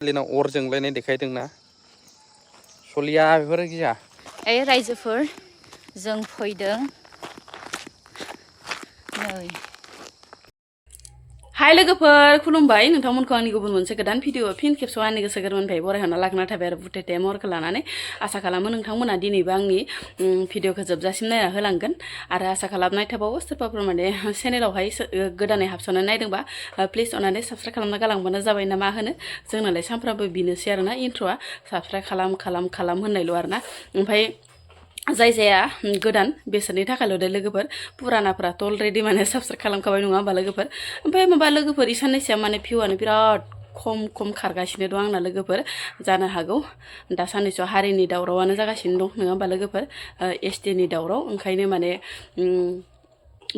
लिना अर जोंलायनाय देखायदोंना सलिया बेफोर गिया ए रायजोफोर जों फैदों नै हाय लोगोफोर खुलुमबाय नोंथांमोनखौ आंनि गुबुन मोनसे गोदान भिडिअ फिन खेबसेआव आंनि गोसो गोरबोनिफ्राय बरायहरना लाखिना थाबाय आरो बुटेटे महरखौ लानानै आसा खालामो नोंथांमोना दिनैबो आंनि भिडिअखौ जोबजासिम नायना होलांगोन आरो आसा खालामनाय थाबावो सोरबाफोर माने चेनेलावहाय गोदानै हाबस'नानै नायदोंबा प्लिज अननानै साबस्क्राइब खालामना गालांबानो जाबाय ना मा होनो जोंनालाय सानफ्रामबो बिनोसै आरोना इन्ट्र'आ साबस्क्राइब खालाम होननायल' आरोना ओमफ्राय जाय जाया गोदान बेसोरनि थाखायल' दे लोगोफोर पुरानाफोराथ' अलरेडि माने साबस्क्राइब खालामखाबाय नङा होमबा लोगोफोर ओमफ्राय माबा लोगोफोर साननैसोआ माने भिउआनो बिराद खम खारगासिनो दं आंना लोगोफोर जानो हागौ दा साननैसोआव हारिनि दावरावानो जागासिनो दं नङा होमबा लोगोफोर एसटिनि दावराव ओंखायनो माने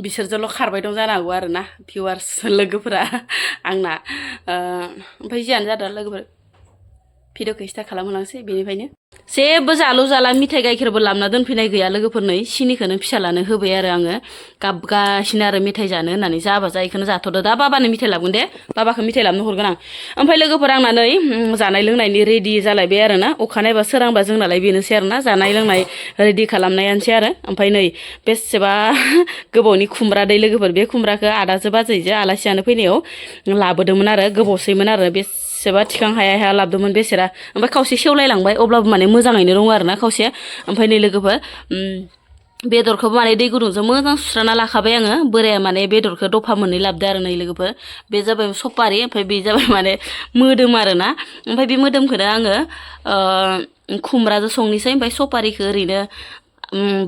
बिसोरजोंल' खारबाय दं जानो हागौ आरोना भिउवार्स लोगोफोरा आंना ओमफ्राय जियानो जादों लोगोफोर भिडिअखौ स्टार्ट खालामहोलांसै बेनिफ्रायनो जेबो जालु जाला मिथाइ गाइखेरबो लाबोना दोनफैनाय गैया लोगोफोरनै सिनिखौनो फिसालानो होबाय आरो आङो गाबगासिनो आरो मेथाइ जानो होननानै जाबा जायखौनो जाथ'दो दा बाबानो मिथाइ लाबोगोन दे बाबाखौ मिथाइ लाबोनो हरगोन आं ओमफ्राय लोगोफोर आंना नै जानाय लोंनायनि रेडि जालायबाय आरोना अखानायबा सोरांबा जोंनालाय बेनोसै आरोना जानाय लोंनाय रेडि खालामनायानोसै आरो ओमफ्राय नै बेसेबा गोबावनि खुमब्रा दै लोगोफोर बे खुमब्राखौ आदाजो बाजैजो आलासि जानो फैनायाव लाबोदोंमोन आरो गोबावसैमोन आरो बेसेबा थिखां हाया लाबोदोंमोन बेसेरा ओमफ्राय खावसे सेवलायलांबाय अब्लाबो माने मोजाङैनो दङ आरोना खावसे ओमफ्राय नै लोगोफोर बेदरखौबो माने दै गुदुंजों मोजां सुस्राना लाखाबाय आङो बोराया माने बेदरखौ दफा मोननै लाबोदो आरो नै लोगोफोर बे जाबाय सपारि ओमफ्राय बे जाबाय माने मोदोम आरोना ओमफ्राय बे मोदोमखौनो आङो खुमब्राजों संनोसै ओमफ्राय सपारिखौ ओरैनो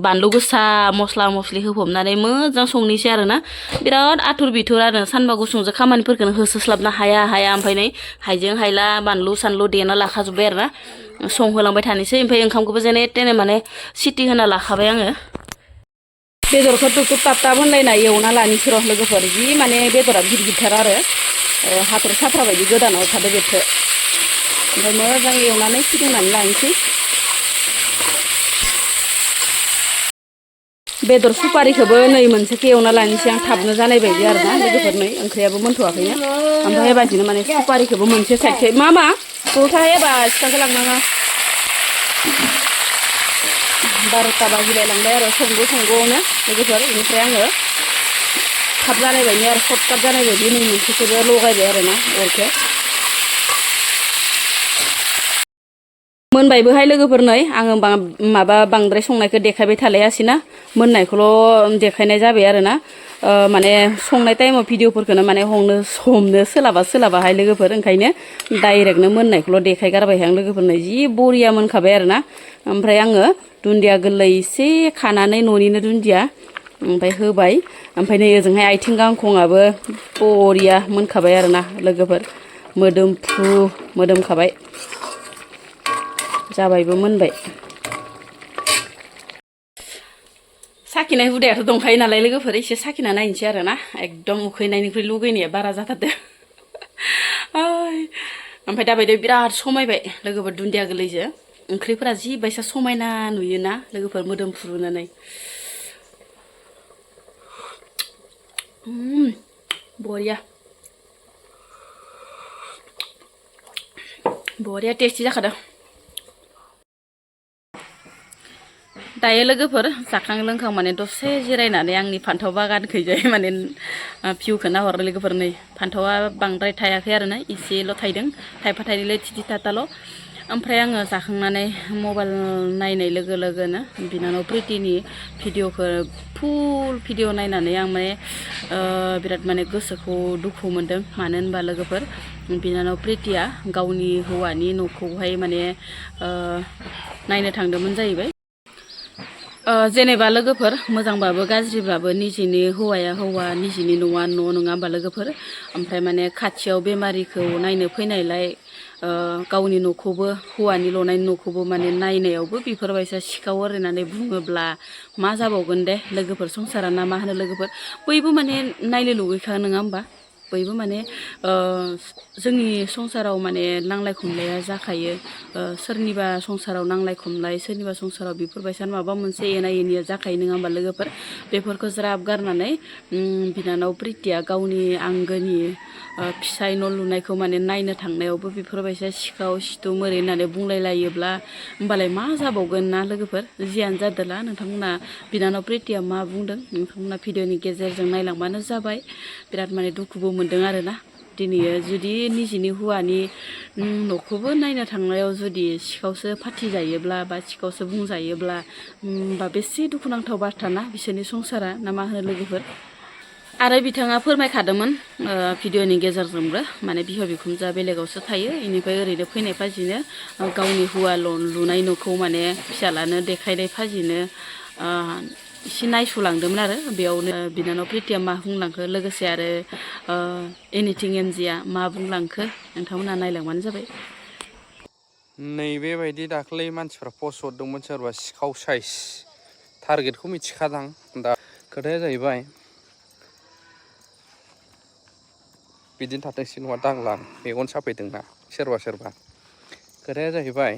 बानलु गोसा मस्ला मस्लि होफबनानै मोजां संनोसै आरोना बिराद आथुर बिथुर आरो सानबा गुसुंजों खामानिफोरखौनो होसोस्लाबनो हाया ओमफ्राय नै हाइजें हाइला बानलु सानलु देना लाखाजोब्बाय आरोना संहोलांबाय थानोसै ओमफ्राय ओंखामखौबो जेने तेने माने सिटि होना लाखाबाय आङो बेदरखौ दुब ताब ताब होनलायना एवना लानोसै र' लोगोफोर जि माने बेदरा गिदिरथार आरो हाथर साफ्रा बायदि गोदानाव थादो बेखौ ओमफ्राय मोजां एवनानै फिदिंनानै लानोसै बेदर सुपारिखौबो नै मोनसेखौ एवना लानोसै आं थाबनो जानाय बायदि आरोना लोगोफोर नै ओंख्रियाबो मोनथ'वाखैनो ओमफ्राय बेबायदिनो माने सुपारिखौबो मोनसे साइडखै मा जथा एबा सिखाखौ लांनाङा 12ता बाजिलायलांबाय आरो संग'नो लोगोफोर बेनिफ्राय आङो थाब जानाय बायदि आरो सर्टकाट जानाय बायदि नै मोनसेखौबो लगायबाय आरोना अरखौ मोनबायबोहाय लोगोफोर नै आङो माबा बांद्राय संनायखौ देखायबाय थालायासैना मोननायखौल' देखायनाय जाबाय आरोना माने संनाय टाइमाव भिडिअफोरखौनो माने हमनो सोलाबाहाय लोगोफोर ओंखायनो डाइरेक्टनो मोननायखौल' देखायगारबाय आं लोगोफोरनो जि बरिया मोनखाबाय आरोना ओमफ्राय आङो दुन्दिया गोरलै एसे खानानै न'निनो दुन्दिया ओमफ्राय होबाय ओमफ्राय नै ओजोंहाय आथिं गांखंआबो बरिया मोनखाबाय आरोना लोगोफोर मोदोमखाबाय जाबायबो मोनबाय साखिनाय हुदायाथ' दंखायो नालाय लोगोफोर एसे साखिना नायनोसै आरोना एकदम उखैनायनिख्रुइ लुगैनाया बारा जाथारदो ओमफ्राय दाबायदि बिराद समायबाय लोगोफोर दुन्दिया गोरलैजों ओंख्रिफोरा जि बायसा समायना नुयोना लोगोफोर मोदोमफ्रुनानै बरिया टेस्टि जाखादों दायो लोगोफोर जाखां लोंखां माने दसे जिरायनानै आंनि फान्थाव बागानखैजाय माने भिउखौ नाहरो लोगोफोर नै फान्थावा बांद्राय थायाखै आरोना एसेल' थायदों थाइफा थाइनैल' थिथि थाथाल' ओमफ्राय आङो जाखांनानै मबाइल नायनाय लोगो लोगोनो बिनानाव प्रितिनि भिडिअखौ फुल भिडिअ नायनानै आं माने बिराद माने गोसोखौ दुखु मोनदों मानो होनबा लोगोफोर बिनानाव प्रितिया गावनि हौवानि न'खौहाय माने नायनो थांदोंमोन जाहैबाय जेनेबा लोगोफोर मोजांबाबो गाज्रिबाबो निजेनि हौवाया हौवा निजेनि न'आ न' नङा होमबा लोगोफोर ओमफ्राय माने खाथियाव बेमारिखौ नायनो फैनायलाय गावनि न'खौबो हौवानि ल'नायनि न'खौबो माने नायनायावबो बेफोरबायसा सिखाव ओरैनानै बुङोब्ला मा जाबावगोन दे लोगोफोर संसारा ना मा होनो लोगोफोर बयबो माने नायनो लुगैखा नङा होमबा बयबो माने जोंनि संसाराव माने नांलाय खमलाया जाखायो सोरनिबा संसाराव नांलाय खमलाय सोरनिबा संसाराव बेफोरबायसा माबा मोनसे एना एनिया जाखायो नङा होमबा लोगोफोर बेफोरखौ ज्राब गारनानै बिनानाव प्रितिया गावनि आंगोनि फिसाय न' लुनायखौ माने नायनो थांनायावबो बेफोरबायसा सिखाव सिथु मोरै होननानै बुंलायलायोब्ला होमबालाय मा जाबावगोन ना लोगोफोर जियानो जादोला नोंथांमोना बिनानाव प्रितिया मा बुंदों नोंथांमोना भिडिअनि गेजेरजों नायलांबानो जाबाय बिराद माने दुखुबो मोनदों आरोना दिनै जुदि निजिनि हौवानि न'खौबो नायनो थांनायाव जुदि सिखावसो फाथि जायोब्ला बा सिखावसो बुंजायोब्ला बा बेसे दुखुनांथाव बाथ्रा ना बिसोरनि संसारा ना मा होनो लोगोफोर आरो बिथाङा फोरमायखादोंमोन भिडिअनि गेजेरजोंबो माने बिहाव बिखुनजोआ बेलेगावसो थायो इनिफ्राय ओरैनो फैनाय फाजिनो गावनि हौवा लुनाय न'खौ माने फिसालानो देखायनाय फाजिनो एसे नायस'लांदोंमोन आरो बेयावनो बिनानाव प्रितिया मा बुंलांखो लोगोसे आरो एनिथिं एमजिया मा बुंलांखो नोंथांमोना नायलांबानो जाबाय नैबेबायदि दाख्लै मानसिफ्रा पस्ट हरदोंमोन सोरबा सिखाव साइज टारगेटखौ मिथिखादां दा खोथाया जाहैबाय बिदिनो थाथोंसै नङा दांलां मेगन साफैदोंना सोरबा खोथाया जाहैबाय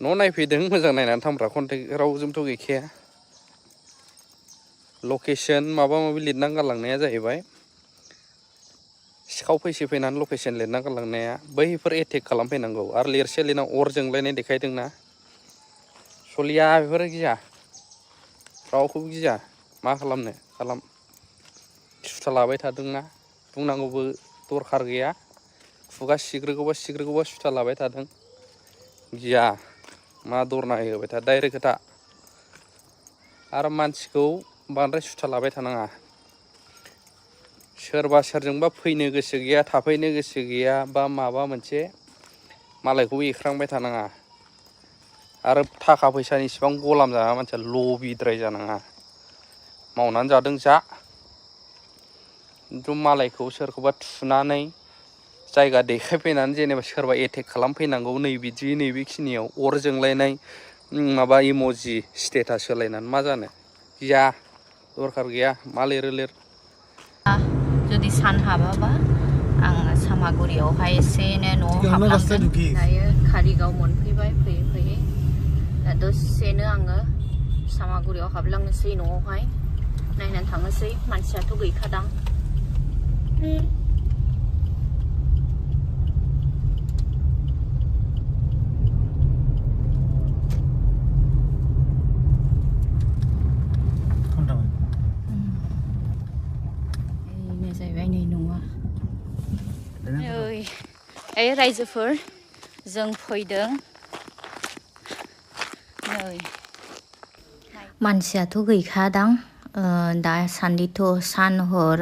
न' नायफैदों मोजां नायनानै थांब्रा कन्टेक्ट रावजोंथ' गैखाया लकेसन माबा माबि लिरनानै गालांनाया जाहैबाय सिखाव फैनानै लकेसन लिरना गालांनाया बैफोर एटेक खालामफैनांगौ आरो लिरसे लिरना अर जोंलायनाय देखायदोंना सलिया बेफोरो गिया रावखौबो गिया मा खालामनो खालाम सुथा लाबाय थादोंना बुंनांगौबो दरखार गैया खुगा सिग्रोगौबा सुथा लाबाय थादों गिया मा दरना होबाय था डाइरेक्ट खोथा आरो मानसिखौ बांद्राय सुथा लाबाय थानाङा सोरबा सोरजोंबा फैनो गोसो गैया थाफैनो गोसो गैया बा माबा मोनसे मालायखौबो एख्रांबाय थानाङा आरो थाखा फैसानि इसिबां गलाम जानाङा मानसिया लबिद्राय जानाङा मावनानै जादों जा खिन्थु मालायखौ सोरखौबा थुनानै जायगा देखायफैनानै जेनेबा सोरबा एटेक खालामफैनांगौ नैबेखिनियाव अर जोंलायनाय माबा इम'जि स्टेटास होलायनानै मा जानो गिया दरखार गैया मा लिर जुदि सान हाबाबा आं सामागुरियावहाय एसेनो न'आव हाबलांगोन दायो कारिगाव मोनफैबाय फैयै दा दसेनो आङो सामागुरियाव हाबलांनोसै न'आवहाय नायनानै थांनोसै मानसियाथ' गैखादां ओइ रायजोफोर जों फैदों नै मानसियाथ' गैखादां दासान्दिथ' सान हर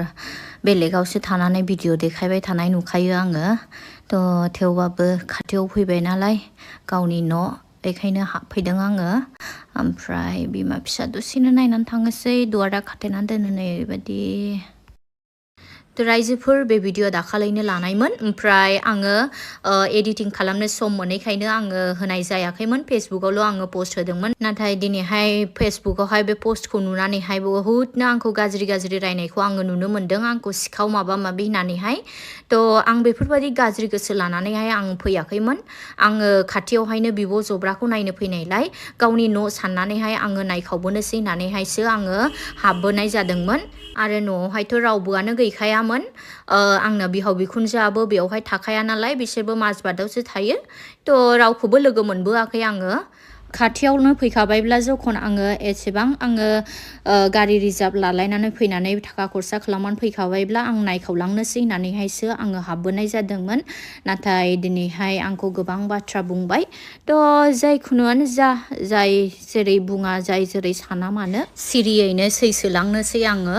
बेलेगावसो थानानै भिडिअ देखायबाय थानाय नुखायो आङो थ' थेवबाबो खाथियाव फैबाय नालाय गावनि न' बेखायनो हाबफैदों आङो ओमफ्राय बिमा फिसा दसेनो नायनानै थांनोसै दुवारा खाथेनानै दोनो नै बेबायदि रायजोफोर बे भिडिअ दाखालैनो लानायमोन ओमफ्राय आङो एडिटिं खालामनो सम मोनैखायनो आङो होनाय जायाखैमोन फेसबुकआवल' आङो पस्ट होदोंमोन नाथाय दिनैहाय फेसबुकआवहाय बे पस्टखौ नुनानैहाय बहुदनो आंखौ गाज्रि रायनायखौ आङो नुनो मोन्दों आंखौ सिखाव माबा माबि होननानैहाय थ' आं बेफोरबायदि गाज्रि गोसो लानानैहाय आं फैयाखैमोन आङो खाथियावहायनो बिब' जब्राखौ नायनो फैनायलाय गावनि न' साननानैहाय आङो नायखावबोनोसै होननानैहायसो आङो हाबबोनाय जादोंमोन आरो न'आवहायथ' रावबोआनो गैखायामोन आंना बिहाव बिखुनजोआबो बेवहाय थाखाया नालाय बिसोरबो माजबादावसो थायो थ' रावखौबो लोगो मोनबोआखै आङो खाथियावनो फैखाबायब्ला जखन आङो एसेबां आङो गारि रिजार्भ लालायनानै फैनानै थाखा खरसा खालामनानै फैखाबायब्ला आं नायखावलांनोसै होननानैहायसो आङो हाबबोनाय जादोंमोन नाथाय दिनैहाय आंखौ गोबां बाथ्रा बुंबाय थ' जायखुनुआनो जा जाय जेरै बुङा जाय जेरै साना मानो सिरियैनो सैसोलांनोसै आङो